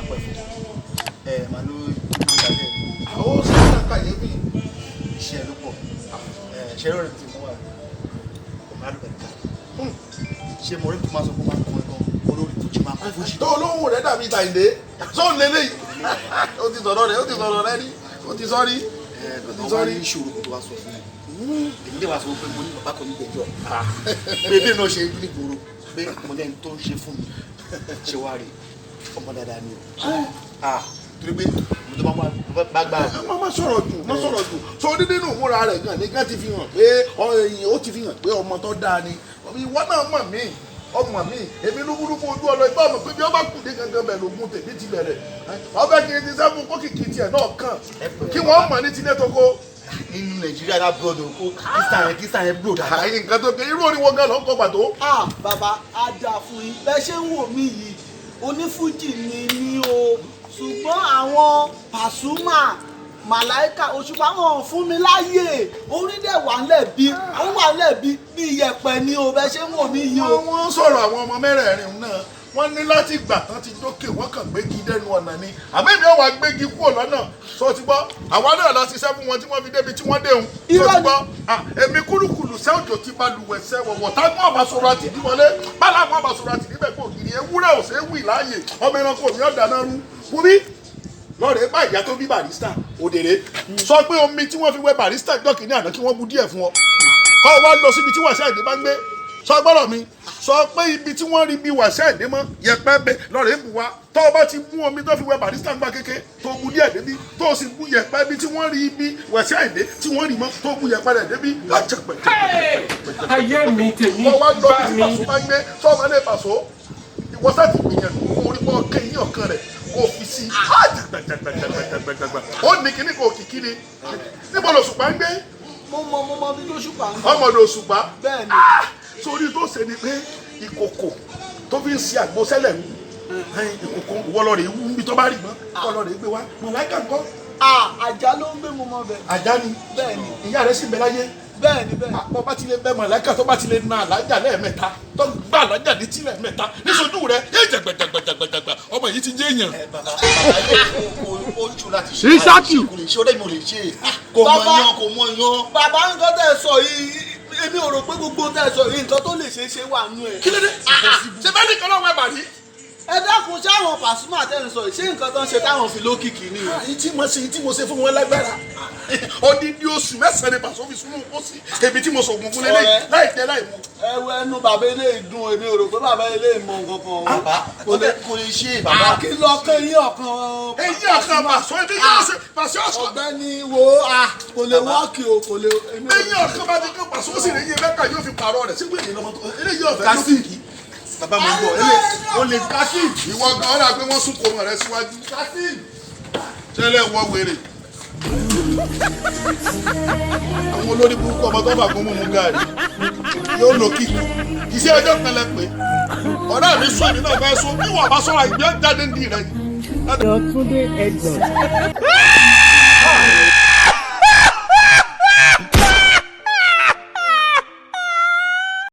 pẹ́ fún ẹ màá ló ìgbàlẹ̀. Àwọn ó sì ń kàyéfì. Iṣẹ́ ló pọ̀. Ẹ ṣe rẹ̀ tí mo wà ọmọ alùpàdé. Ṣé mo rí tó máa sọ fún máa kọ́ ẹ gan olórí fújì, máa kọ́ fújì. Tó olóhùn rẹ̀ dàbí Tàyìndé sóun lélẹ́yìí. Ó ti sọ̀rọ̀ rẹ̀, ó ti sọ̀rọ̀ rẹ̀ rí, ó ti sọ rí. Ẹ Ó ti bàbá sọ wa rí. ní ìṣòro kan tó wá sọ fún mi. Èmi lè wá sọ pé mo ní bàbá kan nígbẹ̀jọ́ pé bí náà ṣe ń ní gbòòrò pé mo lẹ́ni tó ń ṣe fún mi. Ṣe wá rí ọmọ dáadáa ni o. Ah, torí pé mo tó bá bá gbà. Má má sọ̀rọ̀ jù, má sọ̀rọ̀ jù. So nínú ìmúra rẹ̀ gan ní kan ti fi hàn pé ó ti fi hàn pé ọmọ tó dáa ni. Ìwọ náà mọ̀ mí, ọmọ mi, èmi lúkúlúkú ojú ọlọ ìgbà ọmọ pé bí ọba kù dé gangan bẹ̀ lógún tèmi ti bẹ̀rẹ̀. Ọbẹ̀ kiri ti sẹ́fún kókìkì tiẹ̀ náà kàn kí wọ́n mọ̀ ní tilé toko. Nínú Nàìjíríà náà bọ́ọ̀dù kó kírísítà yẹn blow dáadáa. Àyè nǹkan tó ké irú oníwọ̀ gan ló ń kọ pàtó. Ah, bàbá, á dáa fún yín. Bẹ́ẹ̀ ṣe ń wò mí yìí, onífújì ni mí o, ṣùgbọ́n àwọn Pasuma, Màláìka, Òṣùpá, wọn ò fún mi láàyè. Orí dẹ̀ wà ńlẹ̀ bí ó wà ńlẹ̀ bí iyẹ̀pẹ̀ ni o. Bẹ́ẹ̀ ṣe ń wò mí yìí o. Wọ́n sọ̀rọ̀ àwọn ọmọ mẹ́rẹ̀ẹ̀rin náà, wọ́n ní láti gbà tán ti dókè, wọ́n kàn gbégi dẹnu ọ̀nà ni. Àmọ́ èmi ò wá gbégi kúrò lọ́nà. Sọ ti gbọ́, àwa náà la ṣiṣẹ́ fún wọn tí wọ́n fi débi tí wọ́n déhùn. Sọ Irọ́ ti ni. gbọ́. Ah, èmi kúlùkùlù sẹ́ òjò ti bá luwẹ̀ sẹ́ wọ̀wọ̀ táwọn ọba sọ̀rọ̀ àti ìdíwọlé báláwọn ọba sọ̀rọ̀ àti ìdíbẹ̀ kò gírí ewúrẹ́ ò ṣe é wì láàyè ọmọ ẹranko mi ọ̀dà náà rú wúrí lọ́ọ̀rẹ́ bá ìyá tó bí Barrister òdèrè. Sọ pé omi tí wọ́n fi wẹ Barrister jọ́kì ní àná, kí wọ́n bu díẹ̀ fún ọ, kọ́ ọ wá lọ síbi tí Wàsíù Àyìndé bá ń gbé. Sọ gbọ́dọ̀ mi, sọ pé ibi tí wọ́n rí bí Wàsíù Àyìndé mọ́ yẹpẹ́ bẹ lọ́ọ̀rẹ́ bù wá. Tọ́ ọ bá ti mú omi tó fi wẹ Barrister ń gbá kéke, tó bu díẹ̀ débi, tó sì bu yẹpẹ́ bí tí wọ́n rí bí Wàsíù Àyìndé tí wọ́n rí mọ́, tó bu yẹpẹ́ rẹ̀ débi lájẹpẹ́. Ayé mi, tèmi Wọ́n wá lọ bá bí mi. Pàṣọ bá ń gbé sọ́ọ̀mọ́ lè Pàṣọ. Ìwọ sá ti gbìyànjú kó orí bọ́ kéyìn ọ̀kan rẹ̀ kó fi sí gbàgbàgbàgbàgbàgbà. Ó ní kíní kò kìkí ni. Níbo lòṣùpá ń gbé? Mo mọ bí tó ṣùpá ń gbé. Ọmọdé Òṣùpá? Bẹ́ẹ̀ ni. Sórí tó ṣe ni pé ìkòkò tó fi ń ṣe àgbo sẹ́lẹ̀ ń ìkòkò, ìwọ lọ rè wú níbi tó bá rí mọ́, kọ́ lọ rè gbé wá. Màláíkà ńkọ́? Ah, Ajá ló ń gbé, mo mọ bẹ́ẹ̀. Ajá ni? Bẹ́ẹ̀ ni. Ìyá rẹ̀ sì ń bẹ láyé? Bẹ́ẹ̀ ni, bẹ́ẹ̀ ni. Àpọ̀ bá ti lè bẹ́ màláíkà, tó bá ti lè na àlájà lẹ́ẹ̀mẹ́ta, tó gbá àlájà létí lẹ́ẹ̀mẹ́ta níṣojú rẹ̀ yé jẹ̀gbẹ̀jẹ̀gbẹ̀jẹ̀gbà, ọmọ yìí ti jẹ́ èèyàn. Ẹ bàbá, bàbá ilé ó jù láti ṣe. Ìsákì. Kò lè ṣe, ó dẹ̀ mi ò lè ṣe, kò mọ Bàbá. yan, kò mọ yan. Bàbá, nǹkan tẹ́ ẹ sọ yìí, èmi ò rò pé gbogbo tẹ́ ẹ sọ yìí, nǹkan tó lè ṣeé ṣe wà nú ẹ̀. Kí ló dé? Ṣe bẹ́ẹ̀ nìkan lọ́wọ́ ẹ̀ bàrí. Ẹ dákun, ṣé àwọn Pasuma tẹ́ ẹ sọ yìí, ṣé nǹkan tó ń ṣe táwọn fi lókìkí ni? Èyí tí mo ṣe, èyí tí mo ṣe fún wọn lágbára. Odidi oṣù 9 ni Pàṣọ fi súnmọ́ kó sí èmi tí mo sọ̀gùn fún lélẹ́yìn Ọ̀rẹ́. láì jẹ láì mu. Ẹ wo ẹnu bàbá eléyìí dùn. Èmi ò rò pé bàbá eléyìí mọ nǹkan kan o. Bàbá, kò lè ṣe, bàbá. Kí lọ kán yín ọ̀kan. Èyí ọ̀kan Pàṣọ ebi yóò ṣe Pàṣọ ọ̀sán. Ọ̀gbẹ́ni wo, kò lè wọ́ọ̀kì o, kò lè. Èmi ò Eyín ọ̀kan bá ti kán Pàṣọ ó sì lè yé mẹ́ka yóò fi pààrọ̀ rẹ̀ sígbó èyí lọ́mọ tó eléyìí ọ̀fẹ́ Kasi. Bàbá, mo ń bọ̀, ele ó lè Kasi, ìwọ gan ọ̀rọ̀ àgbẹ̀ wọ́n sún kòmọ̀ rẹ síwájú. Kasi tẹ́lẹ̀ wọ wèrè. Àwọn olórí burúkú ọmọ tó bá gún mú gàrí yóò lò kí iṣẹ́ ọjọ́ kan lẹ pé ọ̀rẹ́ mi sún, èmi náà fẹ́ sún bí wọ́n bá sọ̀rọ̀ ìgbẹ́ jáde ní rẹ̀. Túndé Ednut.